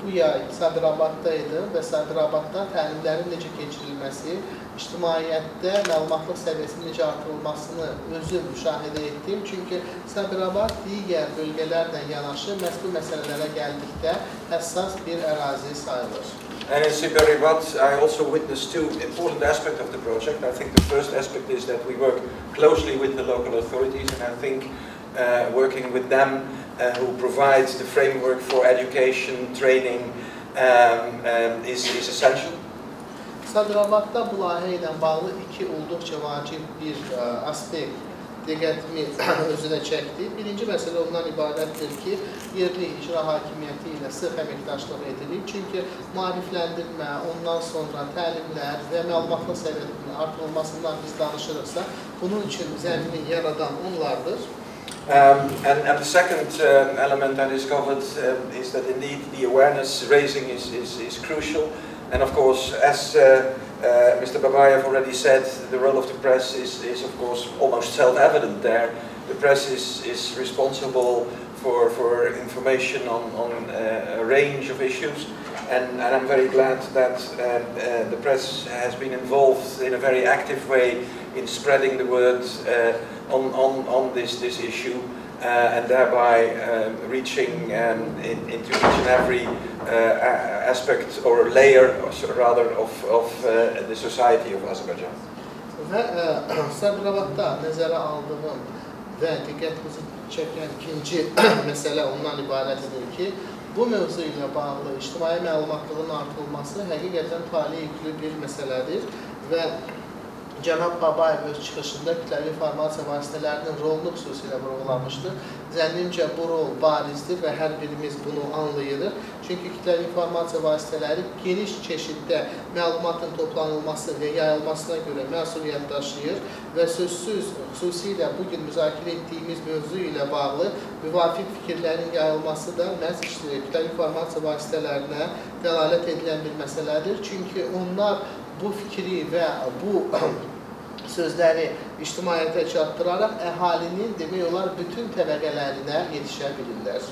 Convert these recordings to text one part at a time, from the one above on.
Bu yay Sabirabadda idim və Sabirabadda təlimlərin necə keçirilməsi, ictimaiyyətdə məlumatlıq səviyyəsinin necə artırılmasını özüm müşahidə etdim. Çünki Sabirabad digər bölgələrlə yanaşı məhz bu məsələlərə gəldikdə həssas bir ərazi sayılır. And in Sabirabad, I also witnessed two important aspects of the project. I think the first aspect is that we work closely with the local authorities, and I think working with them who provides the framework for education, training is essential. Sabirabadda bu layihə ilə bağlı iki olduqca vacib bir aspekt diqqətimi özünə çəkdi. Birinci məsələ ondan ibarətdir ki, yerli icra hakimiyyəti ilə sıx əməkdaşlıq edilib. Çünki maarifləndirmə, ondan sonra təlimlər və məlumatlıq səviyyəsinin artırılmasından biz danışırıqsa, bunun üçün zəmini yaradan onlardır. And the second element I discovered is that indeed the awareness raising is crucial. And of course, as Mr. Babayev already said, the role of the press is of course almost self-evident there. The press is responsible for information on a range of issues, and I'm very glad that the press has been involved in a very active way in spreading the word on this issue, and thereby reaching into each and every aspect or layer, or rather, of the society of Azerbaijan. Və Sabirabadda nəzərə aldığım və diqqətimizi çəkən ikinci məsələ ondan ibarət edir ki, bu mövzu ilə bağlı ictimai məlumatlığın artırılması həqiqətən tale yüklü bir məsələdir və Cənab Babayev öz çıxışında kütləvi informasiya vasitələrinin rolunu xüsusilə vurğulamışdı. Zənnimcə bu rol barizdir və hər birimiz bunu anlayırıq. Çünki kütləvi informasiya vasitələri geniş çeşiddə məlumatın toplanılması və yayılmasına görə məsuliyyət daşıyır və sözsüz, xüsusilə bugün müzakirə etdiyimiz mövzu ilə bağlı müvafiq fikirlərin yayılması da məhz kütləvi informasiya vasitələrinə dəlalət edilən bir məsələdir. Çünki onlar bu fikri və bu sözləri ictimaiyyətə çatdıraraq əhalinin demək olar bütün təbəqələrinə yetişə bilirlər.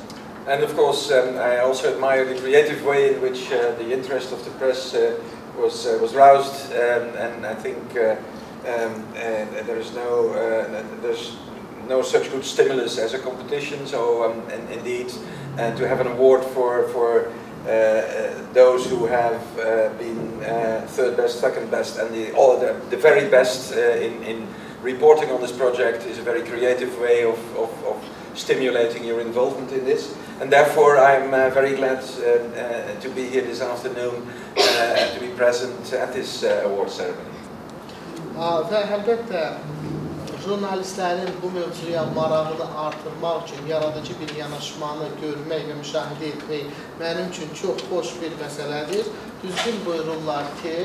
And of course, I also admire the creative way in which the interest of the press was roused, and I think there's no such good stimulus as a competition. So and indeed, to have an award for those who have been third best, second best, and the very best in reporting on this project is a very creative way of stimulating your involvement in this. And therefore, I'm very glad to be here this afternoon and to be present at this award ceremony. Və əlbəttə, jurnalistlərin bu mövzuya marağını artırmaq üçün yaradıcı bir yanaşmanı görmək və müşahidə etmək mənim üçün çox xoş bir məsələdir. Düzgün buyururlar ki,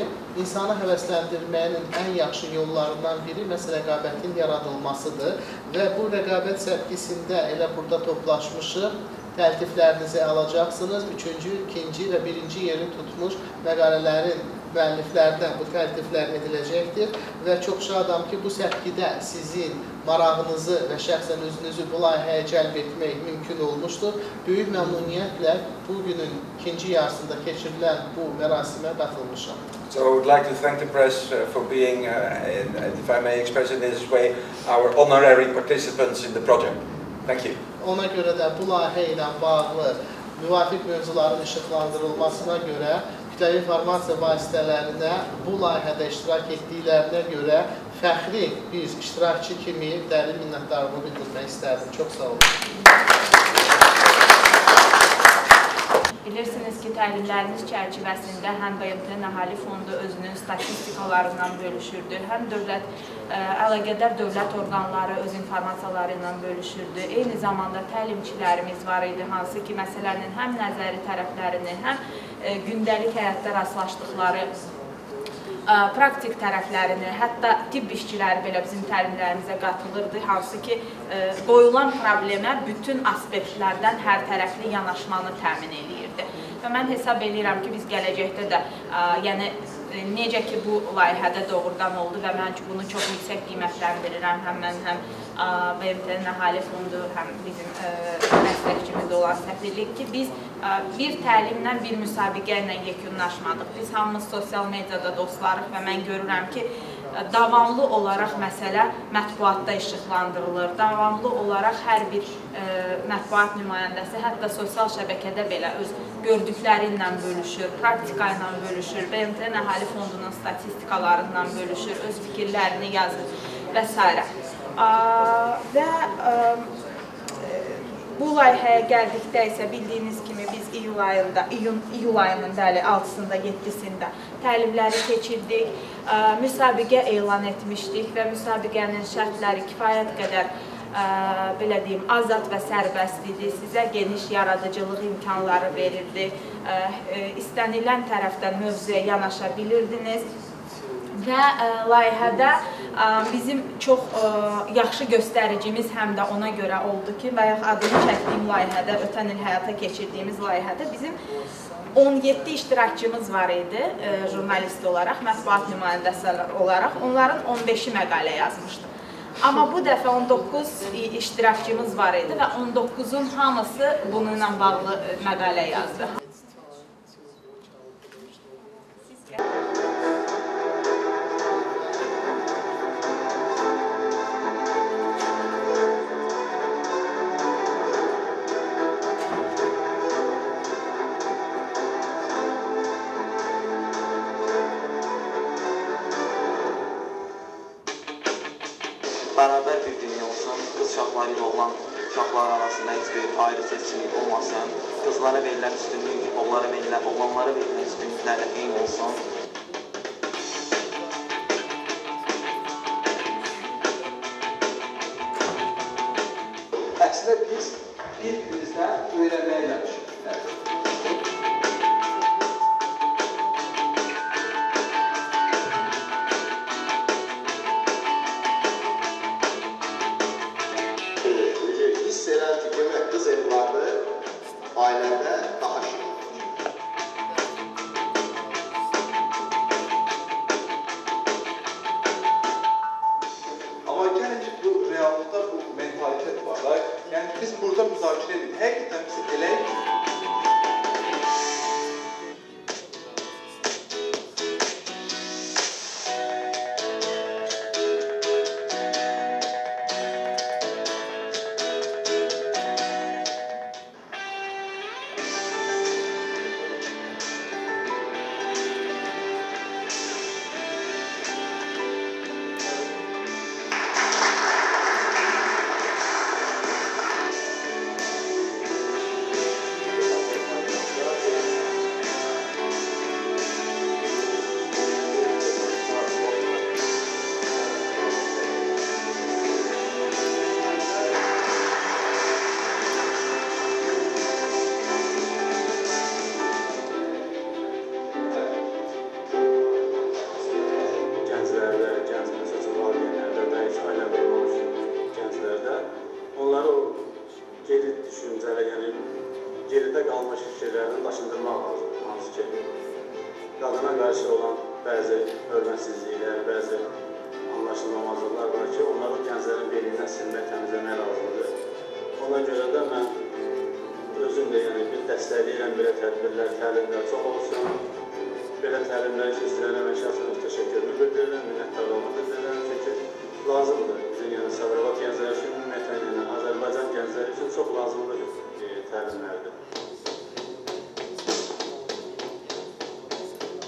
insanı həvəsləndirmənin ən yaxşı yollarından biri məhz rəqabətin yaradılmasıdır və bu rəqabət səpkisində elə burada toplaşmışıq. Təltiflərinizi alacaqsınız. Üçüncü, ikinci və birinci yeri tutmuş məqalələrin müəlliflərinə bu təltiflər ediləcəkdir və çox şadam ki, bu səpkidə sizin marağınızı və şəxsən özünüzü bu layihəyə cəlb etmək mümkün olmuşdur. Böyük məmnuniyyətlə bugünün ikinci yarısında keçirilən bu mərasimə qatılmışam. So I would like to thank the press for being, if I may express it in this way, our honorary participants in the project. Thank you. Ona görə də bu layihə ilə bağlı müvafiq mövzuların işıqlandırılmasına görə kütləvi informasiya vasitələrinə bu layihədə iştirak etdiklərinə görə fəxri bir iştirakçı kimi dərin minnətdarlığımı bildirmək istərdim. Çox sağ olun. Bilirsiniz ki, təlimlərimiz çərçivəsində həm BMT-nin Əhali Fondu özünün statistikalarından bölüşürdü, həm dövlət, əlaqədar dövlət orqanları öz informasiyaları ilə bölüşürdü. Eyni zamanda təlimçilərimiz var idi, hansı ki, məsələnin həm nəzəri tərəflərini, həm gündəlik həyatda rastlaşdıqları praktik tərəflərini, hətta tibb işçiləri belə bizim təlimlərimizə qatılırdı, hansı ki, qoyulan problemə bütün aspektlərdən hər tərəfli yanaşmanı təmin eləyirdi. Və mən hesab eləyirəm ki, biz gələcəkdə də, yəni necə ki bu layihədə doğrudan oldu və mən bunu çox yüksək qiymətləndirirəm, həm mən, həm BMT-nin Əhali Fondu, həm bizim dəstəkçimiz olan səfirlik ki, biz bir təlimlə, bir müsabiqə ilə yekunlaşmadıq. Biz hamımız sosial mediada dostlarıq və mən görürəm ki, davamlı olaraq məsələ mətbuatda işıqlandırılır. Davamlı olaraq hər bir mətbuat nümayəndəsi, hətta sosial şəbəkədə belə öz gördükləri ilə bölüşür, praktika ilə bölüşür, BMT-nin Əhali Fondunun statistikalarından bölüşür, öz fikirlərini yazır və s. Və bu layihəyə gəldikdə isə bildiyiniz kimi biz iyul ayının 6-sında, 7-sində təlimləri keçirdik, müsabiqə elan etmişdik və müsabiqənin şərtləri kifayət qədər, belə deyim, azad və sərbəst idi, sizə geniş yaradıcılıq imkanları verirdi, istənilən tərəfdən mövzuya yanaşa bilirdiniz. Və layihədə bizim çox yaxşı göstəricimiz həm də ona görə oldu ki, bayaq adını çəkdiyim layihədə, ötən il həyata keçirdiyimiz layihədə bizim 17 iştirakçımız var idi, jurnalist olaraq, mətbuat nümayəndəsi olaraq, onların 15-i məqalə yazmışdı. Amma bu dəfə 19 iştirakçımız var idi və 19-un hamısı bununla bağlı məqalə yazdı. Bərabər bir dünya olsun, qız uşaqları ilə oğlan uşaqları arasında heç bir ayrı seçkilik olmasın, qızlara verilən üstünlük, oğlanlara verilən üstünlüklərlə eyni olsun. Əslində biz bir-birimizdən öyrənməyə gəlmişik. Hiss edirəm ki, demək qız evladı ailədə daha şirin. Amma gəlin ki, bu reallıqda bu mentalitet var da, yəni biz burada müzakirə edirik, həqiqətən biz eləyik. Geridə qalmış fikirlərini daşındırmaq lazımdır. Hansı ki, qadına qarşı olan bəzi hörmətsizliklər, bəzi anlaşılmamazlıqlar var ki, onları gənclərin beynindən silmək, təmizləmək lazımdır. Ona görə də mən özüm də yəni, bir dəstəkləyirəm belə tədbirlər, təlimlər çox olsun. Belə təlimlər üçün sizlərə mən şəxsən öz təşəkkürümü bildirirəm, minnətdarlığımı bildirirəm. Çünki lazımdır. Bizim yəni, Sabirabad gəncləri üçün, ümumiyyətlə, yəni, Azərbaycan gəncləri üçün çox lazımlı bir təlimlərdir.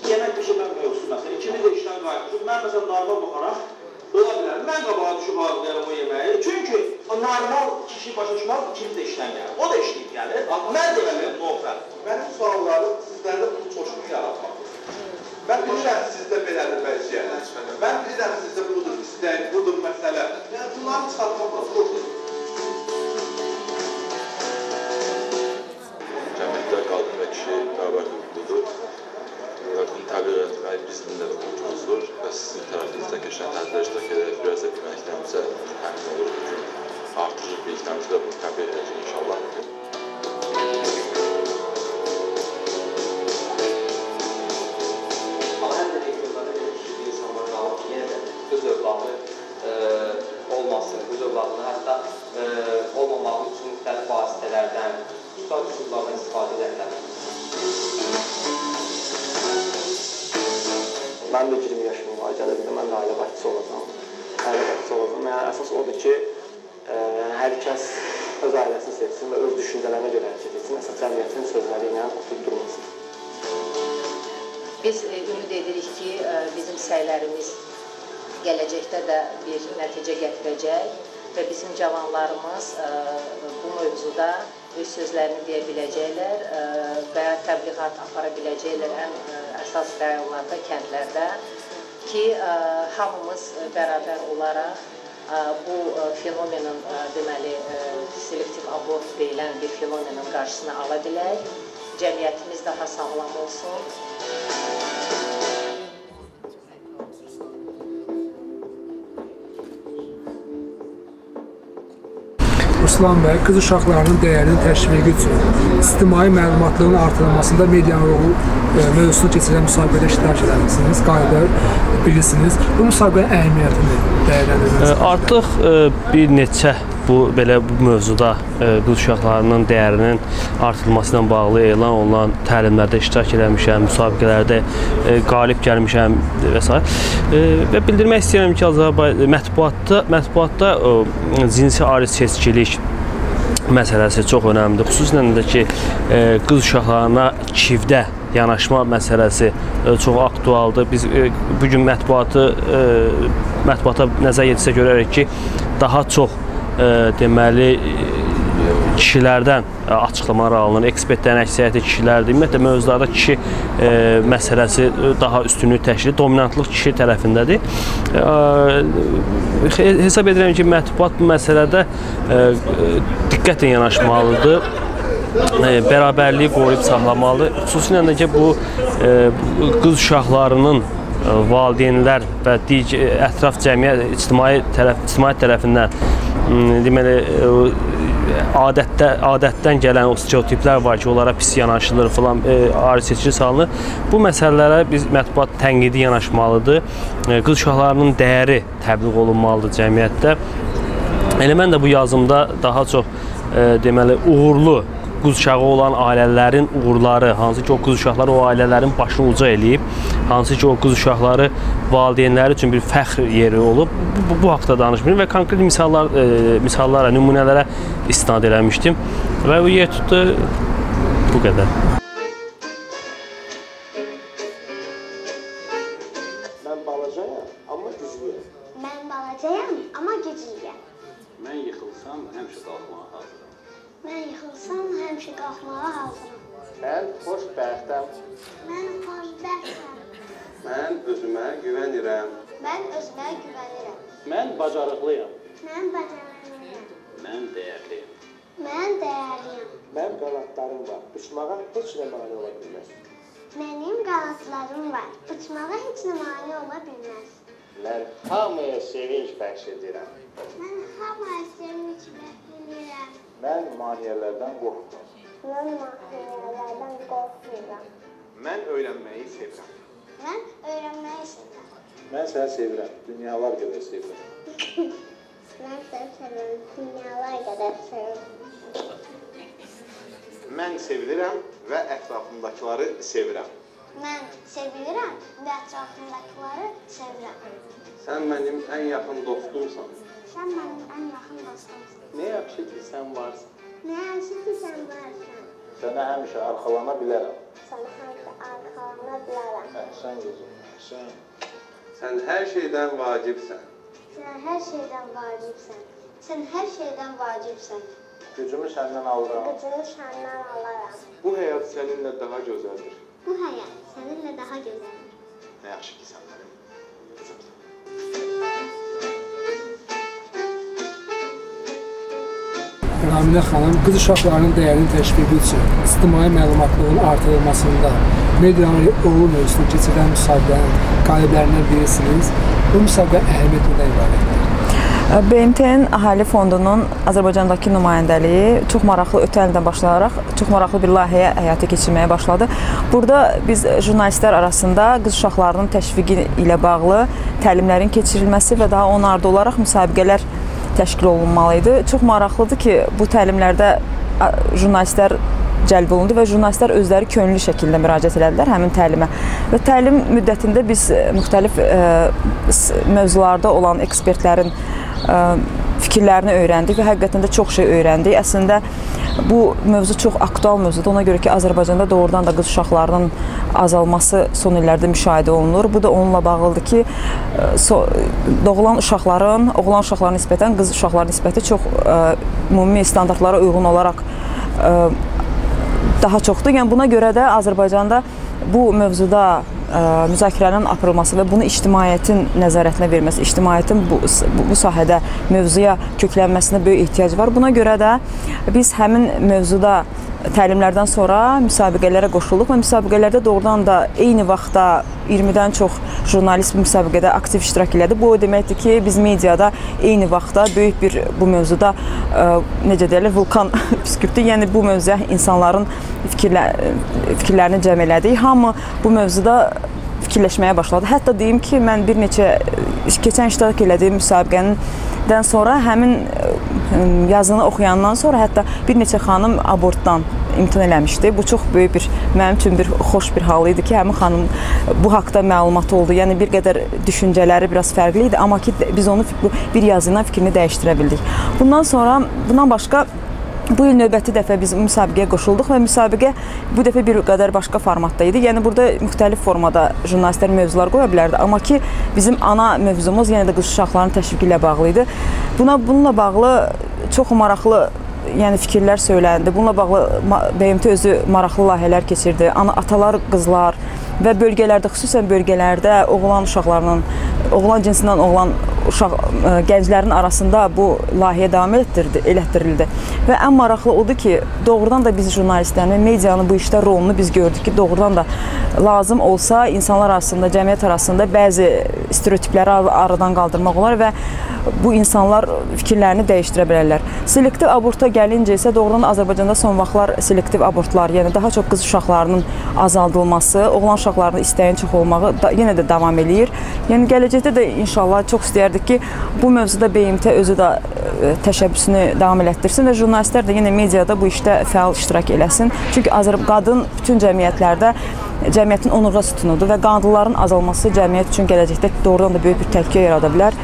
Yemək bişirmək mövzusu məsələn, ikimiz də işdən qayıtmışıq. Mən məsələn normal baxaraq ola bilər. Mən qabağa düşüb hazırlayıram o yeməyi. Çünki o normal kişi başa düşməz, ikimiz də işdən gəlir. O da işləyib gəlir. Mən də işləyim, no fərq. Mənim suallarım sizlərdə bu coşqunu yaratmaqdır. Mən bilirəm sizdə belədir vəziyyət. Mən bilirəm sizdə budur istək, budur məsələ. Yəni bunları çıxartmaq lazımdır. Cəmiyyətdə qadın və kişi bərabər hüquqludur. Və bunu təbliğ etmək bizim də borcumuzdur və sizin tərəfinizdən keçən tədbirlər iştirak edərək biraz da bilməklərimizə təmin olur. Bugün artırır biliklərimizi də bunu təbliğ edəcək inşallah. Mənim də 20 yaşım var, gələcəkdə mən də ailə başçısı olacağam. Ailə başçısı olacağam. Yəni əsas odur ki, hər kəs öz ailəsini sevsin və öz düşüncələrinə görə hərəkət etsin, əsas cəmiyyətin sözləri ilə oturub durmasın. Biz ümid edirik ki, bizim səylərimiz gələcəkdə də bir nəticə gətirəcək və bizim cavanlarımız bu mövzuda öz sözlərini deyə biləcəklər və təbliğat apara biləcəklər ən əsas rayonlarda, kəndlərdə ki, hamımız bərabər olaraq bu fenomenin, deməli, selektiv abort deyilən bir fenomenin qarşısını ala bilək, cəmiyyətimiz daha sağlam olsun. Ruslan bəy, qız uşaqlarının dəyərinin təşviqi üçün ictimai məlumatlığın artırılmasında medianın rolu mövzusunu keçirilən müsabiqədə iştirak edəmisiniz, qaliblər bilirsiniz. Bu müsabiqənin əhəmiyyətini dəyərləndirməlisiniz. Artıq bir neçə bu mövzuda qız uşaqlarının dəyərinin artırılması ilə bağlı elan olunan təlimlərdə iştirak eləmişəm, müsabiqələrdə qalib gəlmişəm və s. Və bildirmək istəyirəm ki, Azərbaycan mətbuatda cinsi ayrı seçkilik məsələsi çox önəmlidir. Xüsusilə də ki, qız uşaqlarına kivdə yanaşma məsələsi çox aktualdır. Biz bugün mətbuata nəzər yetirsə görərik ki, daha çox deməli, kişilərdən açıqlamalar alınır. Ekspertlərin əksəriyyəti kişilərdir. Ümumiyyətlə, mövzularda kişi məsələsi daha üstünlük təşkil edir. Dominantlıq kişi tərəfindədir. Hesab edirəm ki, mətbuat bu məsələdə diqqətlə yanaşmalıdır. Bərabərliyi qoruyub saxlamalıdır. Xüsusilə də ki, bu qız uşaqlarının valideynlər və digər ətraf cəmiyyət, ictimai tərəfindən deməli, adətdən gələn o stereotiplər var ki, onlara pis yanaşılır, filan, ayrı seçki salınır. Bu məsələlərə biz mətbuat tənqidi yanaşmalıdır. Qız uşaqlarının dəyəri təbliğ olunmalıdır cəmiyyətdə. Elə mən də bu yazımda daha çox deməli, uğurlu qız uşağı olan ailələrin uğurları, hansı ki o qız uşaqları o ailələrin başını uca eləyib, hansı ki o qız uşaqları valideynləri üçün bir fəxr yeri olub, bu haqda danışmışım və konkret misallara, nümunələrə istinad eləmişdim və bu yer tutdu bu qədər. Mən balacayam, amma güclüyəm. Mən balacayam, amma güclüyəm. Mən yıxılsam, həmişə qalxmağa hazıram. Mən yıxılsam, həmişə qalxmağa hazıram. Mən xoşbəxtəm. Mən xoşbəxtəm. Mən özümə güvənirəm. Mən özümə güvənirəm. Mən bacarıqlıyam. Mən bacarıqlıyam. Mən dəyərliyəm. Mən dəyərliyəm. Mənim qanadlarım var. Uçmağa heç nə mane ola bilməz. Mənim qanadlarım var. Uçmağa heç nə mane ola bilməz. Mən hamıya sevinc bəxş edirəm. Mən hamıya sevinc bəxş edirəm. Mən maneələrdən qorxmuram. Mən maneələrdən qorxmuram. Mən öyrənməyi sevirəm. Mən öyrənməyi sevirəm. Mən səni sevirəm. Dünyalar qədər sevirəm. Mən səni sevirəm. Dünyalar qədər sevirəm. Mən sevilirəm və ətrafımdakıları sevirəm. Mən sevilirəm və ətrafımdakıları sevirəm. Sən mənim ən yaxın dostumsan. Sən mənim ən yaxın dostumsan. Nə yaxşı ki, sən varsan. Nə yaxşı ki, sən varsan. Sənə həmişə arxalana bilərəm. Sənə həmişə arxalana bilərəm. Əhsən qızım, əhsən. Sən hər şeydən vacibsən. Sən hər şeydən vacibsən. Sən hər şeydən vacibsən. Gücümü səndən alıram. Gücümü səndən alaram. Bu həyat səninlə daha gözəldir. Bu həyat səninlə daha gözəldir. Nə yaxşı ki, sən mənim qızımsan. Raminə xanım, qız uşaqlarının dəyərinin təşviqi üçün ictimai məlumatlığın artırılmasında medianın rolu mövzusunu keçirilən müsabiqənin qaliblərindən birisiniz. Bu müsabiqə əhəmiyyəti nədən ibarətdir? BMT-nin Əhali Fondunun Azərbaycandakı nümayəndəliyi çox maraqlı, ötən ildən başlayaraq çox maraqlı bir layihəyə həyata keçirməyə başladı. Burada biz jurnalistlər arasında qız uşaqlarının təşviqi ilə bağlı təlimlərin keçirilməsi və daha onun ardı olaraq müsabiqələr təşkil olunmalı idi. Çox maraqlıdır ki, bu təlimlərdə jurnalistlər cəlb olundu və jurnalistlər özləri könüllü şəkildə müraciət elədilər həmin təlimə. Və təlim müddətində biz müxtəlif mövzularda olan ekspertlərin fikirlərini öyrəndik və həqiqətən də çox şey öyrəndik. Əslində bu mövzu çox aktual mövzudur. Ona görə ki, Azərbaycanda doğrudan da qız uşaqlarının azalması son illərdə müşahidə olunur. Bu da onunla bağlıdır ki, doğulan uşaqların, oğlan uşaqlarına nisbətən qız uşaqların nisbəti çox ümumi standartlara uyğun olaraq daha çoxdur. Yəni buna görə də Azərbaycanda bu mövzuda müzakirənin aparılması və bunu ictimaiyyətin nəzarətinə verməsi, ictimaiyyətin bu sahədə mövzuya köklənməsinə böyük ehtiyac var. Buna görə də biz həmin mövzuda təlimlərdən sonra müsabiqələrə qoşulduq və müsabiqələrdə doğrudan da eyni vaxtda 20-dən çox jurnalist bu müsabiqədə aktiv iştirak elədi. Bu o deməkdir ki, biz mediada eyni vaxtda böyük bir bu mövzuda necə deyirlər, vulkan püskürtdük. Yəni bu mövzuya insanların fikirlərini cəm elədik. Hamı bu mövzuda fikirləşməyə başladı. Hətta deyim ki, mən bir neçə keçən iştirak elədiyim müsabiqədən sonra həmin yazını oxuyandan sonra hətta bir neçə xanım abortdan imtina eləmişdi. Bu çox böyük bir, mənim üçün bir xoş bir hal idi ki, həmin xanım bu haqda məlumatı oldu. Yəni bir qədər düşüncələri biraz fərqli idi, amma ki biz onu bir yazı ilə fikrini dəyişdirə bildik. Bundan sonra, bundan başqa bu il növbəti dəfə biz müsabiqəyə qoşulduq və müsabiqə bu dəfə bir qədər başqa formatda idi. Yəni burada müxtəlif formada jurnalistlər mövzular qoya bilərdi, amma ki bizim ana mövzumuz yenə də qız uşaqlarının təşviqi ilə bağlı idi. Bununla bağlı çox maraqlı yəni fikirlər söyləndi. Bununla bağlı BMT özü maraqlı layihələr keçirdi. Ana, atalar, qızlar və bölgələrdə, xüsusən bölgələrdə oğlan uşaqlarının, oğlan cinsindən oğlan uşaq gənclərin arasında bu layihə davam elətdirildi. Və ən maraqlı odur ki, doğrudan da biz jurnalistlərin və medianın bu işdə rolunu biz gördük ki, doğrudan da lazım olsa insanlar arasında, cəmiyyət arasında bəzi stereotipləri aradan qaldırmaq olar və bu insanlar fikirlərini dəyişdirə bilərlər. Selektiv aborta gəlincə isə doğrudan Azərbaycanda son vaxtlar selektiv abortlar, yəni daha çox qız uşaqlarının azaldılması, oğlan uşaqlarının istəyin çox olmağı da, yenə də davam eləyir. Yəni gələcəkdə də inşallah çox istəyərdik ki, bu mövzuda BMT özü də təşəbbüsünü davam elətdirsin və jurnalistlər də yenə mediada bu işdə fəal iştirak eləsin. Çünki qadın bütün cəmiyyətlərdə cəmiyyətin onurğa sütunudur və qadınların azalması cəmiyyət üçün gələcəkdə doğrudan da böyük bir təhlükə yarada bilər.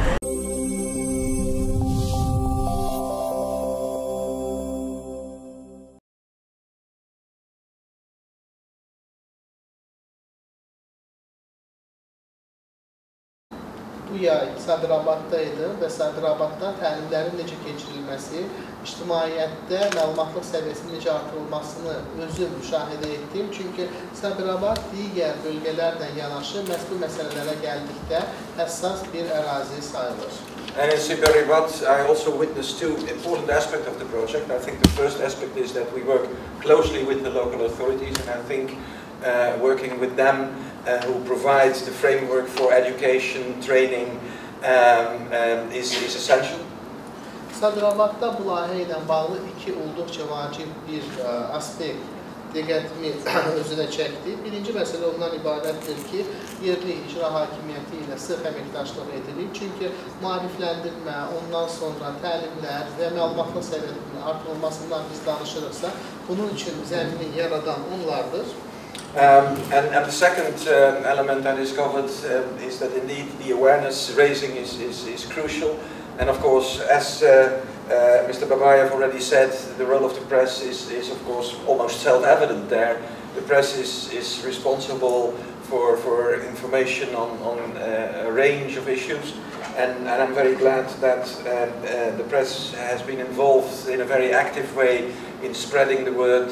Bu yay Sabirabadda idim və Sabirabadda təlimlərin necə keçirilməsi, ictimaiyyətdə məlumatlıq səviyyəsinin necə artırılmasını özüm müşahidə etdim. Çünki Sabirabad digər bölgələrlə yanaşı məhz bu məsələlərə gəldikdə həssas bir ərazi sayılır. And in Sabirabad, I also witnessed two important aspects of the project. I think the first aspect is that we work closely with the local authorities, and I think working with them who provides the framework for education, training is essential. Sabirabadda bu layihə ilə bağlı iki olduqca vacib bir aspekt diqqətimi özünə çəkdi. Birinci məsələ ondan ibarətdir ki, yerli icra hakimiyyəti ilə sıx əməkdaşlıq edilir. Çünki maarifləndirmə, ondan sonra təlimlər və məlumatlıq səviyyəsinin artırılmasından biz danışırıqsa, bunun üçün zəmini yaradan onlardır. And the second element I discovered is that indeed the awareness raising is crucial. And of course, as Mr. Babayev already said, the role of the press is of course almost self-evident there. The press is responsible for information on a range of issues. And I'm very glad that the press has been involved in a very active way in spreading the word.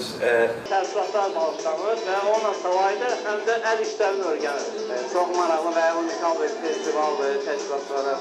Təəssüratlar bağışlanır və onunla savayı həm də əl işlərini öyrənir. Çox maraqlı və unikal bir festivaldır təşkilatlara.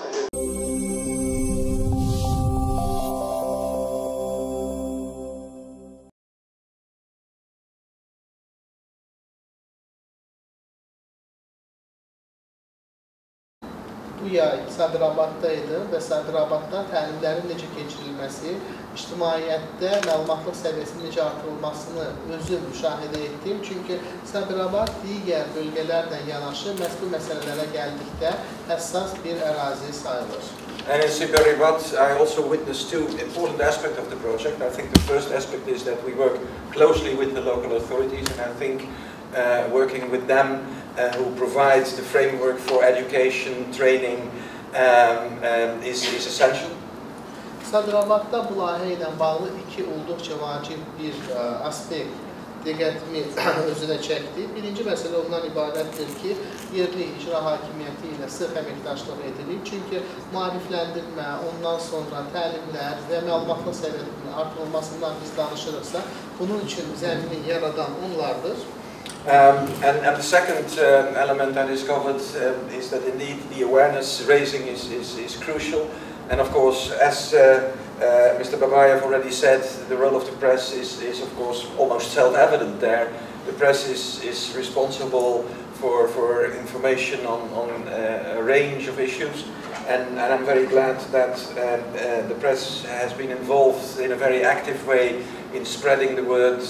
Bu bu yay Sabirabadda idim və Sabirabadda təlimlərin necə keçirilməsi, ictimaiyyətdə məlumatlıq səviyyəsinin necə artırılmasını özüm müşahidə etdim. Çünki Sabirabad digər bölgələrlə yanaşı məhz bu məsələlərə gəldikdə həssas bir ərazi sayılır. And in Sabirabad, I also witnessed two important aspects of the project. I think the first aspect is that we work closely with the local authorities, and I think working with them who provides the framework for education, training is essential. Sabirabadda bu layihə ilə bağlı iki olduqca vacib bir aspekt diqqətimi özünə çəkdi. Birinci məsələ ondan ibarətdir ki, yerli icra hakimiyyəti ilə sıx əməkdaşlıq edilir. Çünki maarifləndirmə, ondan sonra təlimlər və məlumatlıq səviyyəsinin artırılmasından biz danışırıqsa, bunun üçün zəmini yaradan onlardır. And the second element I discovered is that indeed the awareness raising is crucial. And of course, as Mr. Babayev already said, the role of the press is of course almost self-evident there. The press is responsible for information on a range of issues, and I'm very glad that the press has been involved in a very active way in spreading the word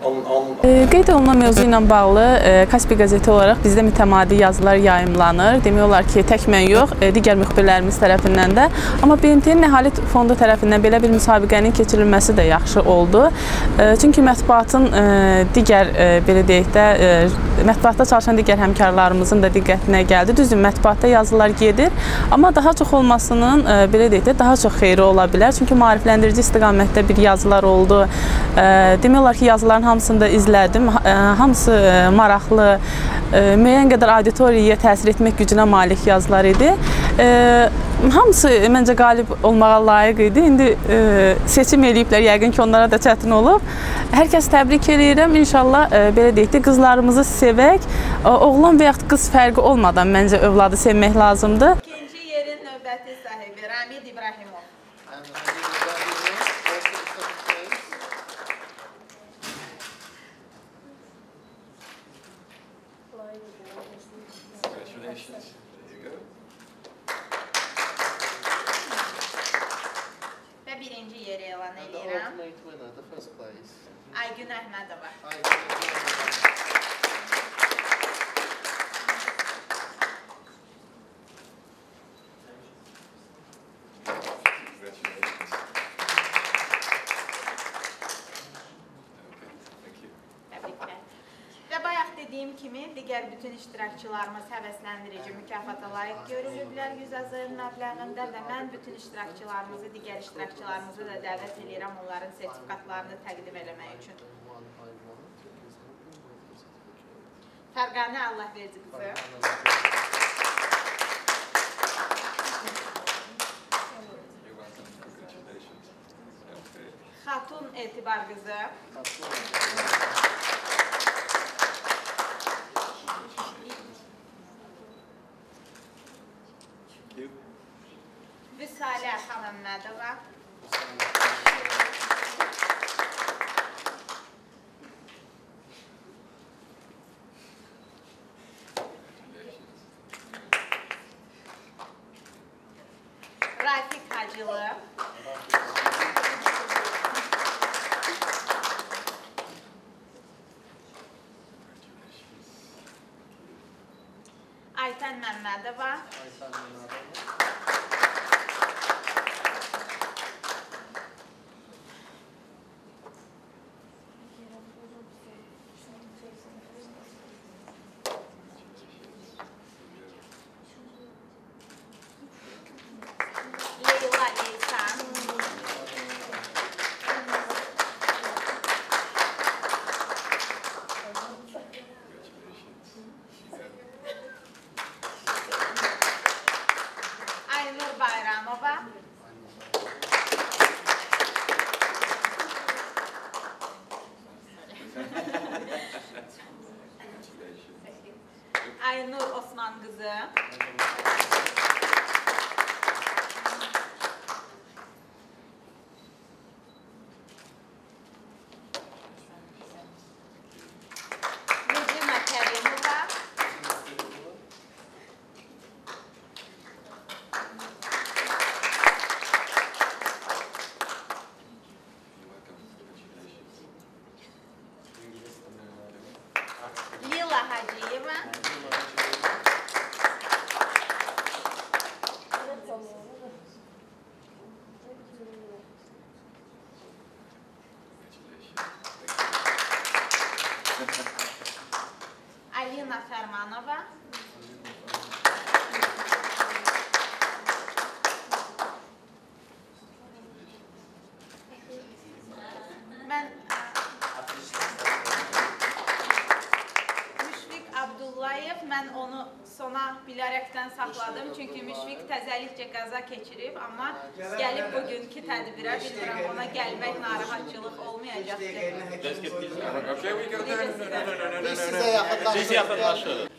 on. Qeyd olunan mövzu ilə bağlı Kaspi qəzeti olaraq bizdə mütəmadi yazılar yayımlanır. Demək olar ki, tək mən yox, digər müxbirlərimiz tərəfindən də. Amma BMT-nin Əhali Fondu tərəfindən belə bir müsabiqənin keçirilməsi də yaxşı oldu. Çünki mətbuatın digər, belə deyək də, mətbuatda çalışan digər həmkarlarımızın da diqqətinə gəldi. Düzdür, mətbuatda yazılar gedir, amma daha çox olmasının, belə deyək də, daha çox xeyri ola bilər. Çünki maarifləndirici istiqamətdə bir yazılar oldu. Demək olar ki, yazıların hamısını da izlədim. Hamısı maraqlı, müəyyən qədər auditoriyaya təsir etmək gücünə malik yazılar idi. Hamısı məncə qalib olmağa layiq idi. İndi seçim eləyiblər, yəqin ki, onlara da çətin olub. Hər kəs təbrik eləyirəm. İnşallah, belə deyək də, qızlarımızı sevək. Oğlan və yaxud qız fərqi olmadan məncə övladı sevmək lazımdır. İkinci yerin növbəti sahibi Ramid İbrahimov. Congratulations. There you go. Və birinci yeri elan eləyirəm. Aygün Əhmədova. Congratulations. Okay, thank you. Təbriklər. Və bayaq dediyim kimi, digər bütün iştirakçılarımız həvəsləndirici mükafata layiq görülüblər 100 AZR məbləğində və mən bütün iştirakçılarımızı, digər iştirakçılarımızı da dəvət eləyirəm onların sertifikatlarını təqdim eləmək üçün. Fərqanə Allahverdi qızı. Xatun Etibar qızı. Vüsalə Xanəmmədova. Rafiq Hacılı. Aytən Məmmədova. Leyla Leysan. Aynur Bayramova. Aynur Osman qızı. Regina Kərimova. Rəna Fərmanova. Mən Müşfiq Abdullayev, mən onu sona bilərəkdən saxladım, çünki Müşfiq təzəlikcə qəza keçirib, amma gəlib bugünkü tədbirə, bilmirəm, ona gəlmək narahatçılıq olmayacaqdır. Biz sizə yaxınlaşırıq. Biz yaxınlaşırıq.